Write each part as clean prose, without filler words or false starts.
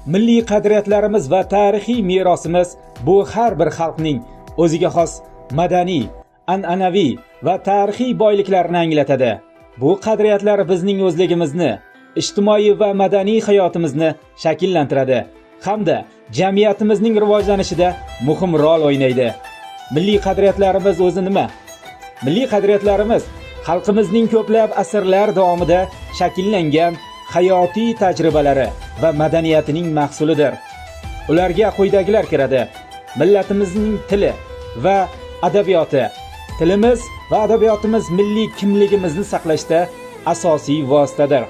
Milliy qadriyatlarimiz va tarixiy merosimiz bu har bir xalqning o'ziga xos madaniy, an'anaviy va tarixiy boyliklarini anglatadi. Bu qadriyatlar bizning o'zligimizni, ijtimoiy va madaniy hayotimizni shakllantiradi hamda jamiyatimizning rivojlanishida muhim rol o'ynaydi. Milliy qadriyatlarimiz o'zi nima? Milliy qadriyatlarimiz xalqimizning ko'plab asrlar davomida shakllangan hayotiy tajribalari va madaniyatining mahsulidir. Ularga quyidagilar kiradi: millatimizning tili va adabiyoti. Tilimiz va adabiyotimiz milliy kimligimizni saqlashda asosiy vositadir.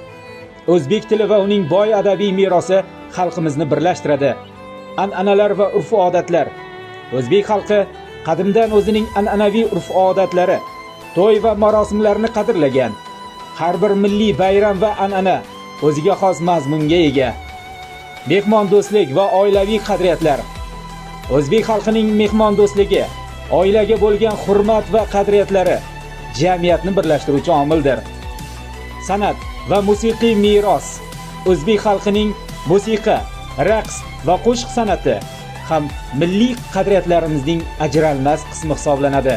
O'zbek tili va uning boy adabiy merosi xalqimizni birlashtiradi. An'analar va urf-odatlar. O'zbek xalqi qadimdan o'zining an'anaviy urf-odatlari, to'y va marosimlarni qadrlagan. Har bir milliy bayram va an'ana o'ziga xos mazmunga ega. Mehmondo'stlik va oilaviy qadriyatlar. O'zbek xalqining mehmondo'stligi, oilaga bo'lgan hurmat va qadriyatlari jamiyatni birlashtiruvchi omildir. San'at va musiqiy meros. O'zbek xalqining musiqa, raqs va qo'shiq san'ati ham milliy qadriyatlarimizning ajralmas qismi hisoblanadi.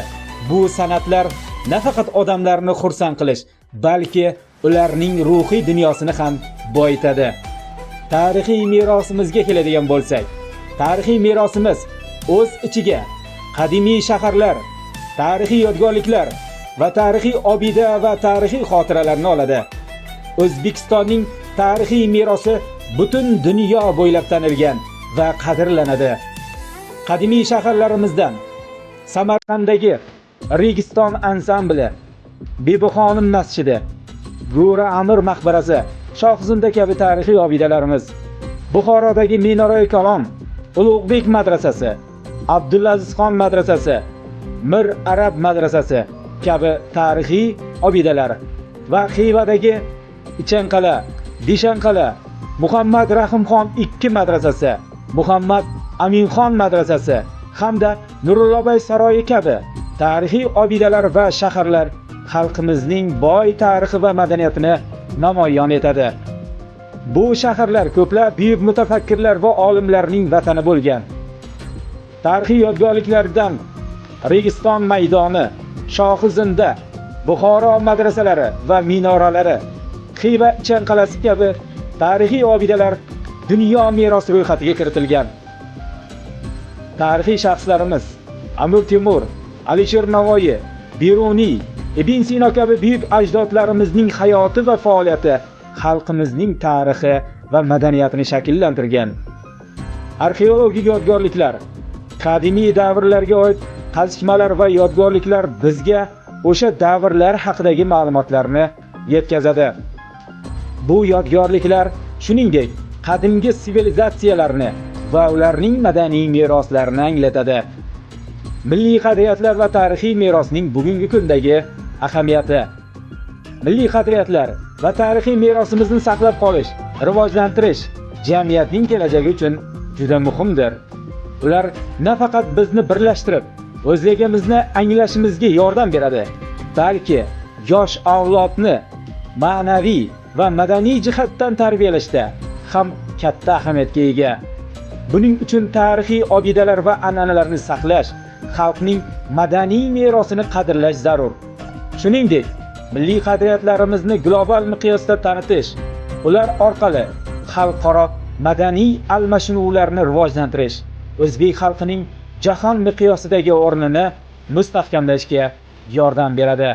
Bu san'atlar nafaqat odamlarni xursand qilish, balki ularning ruhiy dunyosini ham boyitadi. Tarixiy merosimizga keladigan bo'lsak, tarixiy merosimiz o'z ichiga qadimiy shaharlar, tarixiy yodgorliklar va tarixiy obida va tarixiy xotiralarni oladi. O'zbekistonning tarixiy merosi butun dunyo bo'ylab tanilgan va qadrlanadi. Qadimiy shaharlarimizdan Samarqanddagi Registon ansambli, Bibixonim masjidi, Go'ri Amir maqbarasi, Shohzinda kabi tarixiy obidalarimiz, Buxorodagi Minorai Kalon, Ulug'bek madrasasi, Abdulazizxon madrasasi, Mir Arab madrasasi kabi tarixiy obidalar va Xivadagi Ichanqal'a, Dishanqal'a, Muhammad Rahimxon ikki madrasasi, Muhammad Aminxon madrasasi hamda Nurulloboy saroyi kabi tarixiy obidalar va shaharlar xalqimizning boy tarixi va madaniyatini namoyon etadi. Bu shaharlar ko'plab buyuk mutafakkirlar va olimlarning vatani bo'lgan. Tarixiy yodgorliklardan Registon maydoni, Shohi Zinda, Buxoro madrasalari va minoralari, Xiva Ichan qal'asi kabi tarixiy obidalar dunyo merosi ro'yxatiga kiritilgan. Tarixiy shaxslarimiz Amir Temur, Alisher Navoiy, Beruniy, Ibn Sino kabi buyuk ajdodlarimizning hayoti va faoliyati xalqimizning tarixi va madaniyatini shakllantirgan. Arxeologik yodgorliklar. Qadimiy davrlarga oid qazishmalar va yodgorliklar bizga o'sha davrlar haqidagi ma'lumotlarni yetkazadi. Bu yodgorliklar shuningdek qadimgi sivilizatsiyalarni va ularning madaniy meroslarini anglatadi. Milliy qadriyatlar va tarixiy merosning bugungi kundagi ahamiyati. Milliy qadriyatlar va tarixiy merosimizni saqlab qolish, rivojlantirish jamiyatning kelajagi uchun juda muhimdir. Ular nafaqat bizni birlashtirib, o'zligimizni anglashimizga yordam beradi, balki yosh avlodni ma'naviy va madaniy jihatdan tarbiyalashda ham katta ahamiyatga ega. Buning uchun tarixiy obidalar va an'analarni saqlash, xalqning madaniy merosini qadrlash zarur. Shuningdek, milliy qadriyatlarimizni global miqyosda tanitish, ular orqali xalqaro madaniy almashinuvlarni rivojlantirish o'zbek xalqining jahon miqyosidagi o'rnini mustahkamlashga yordam beradi.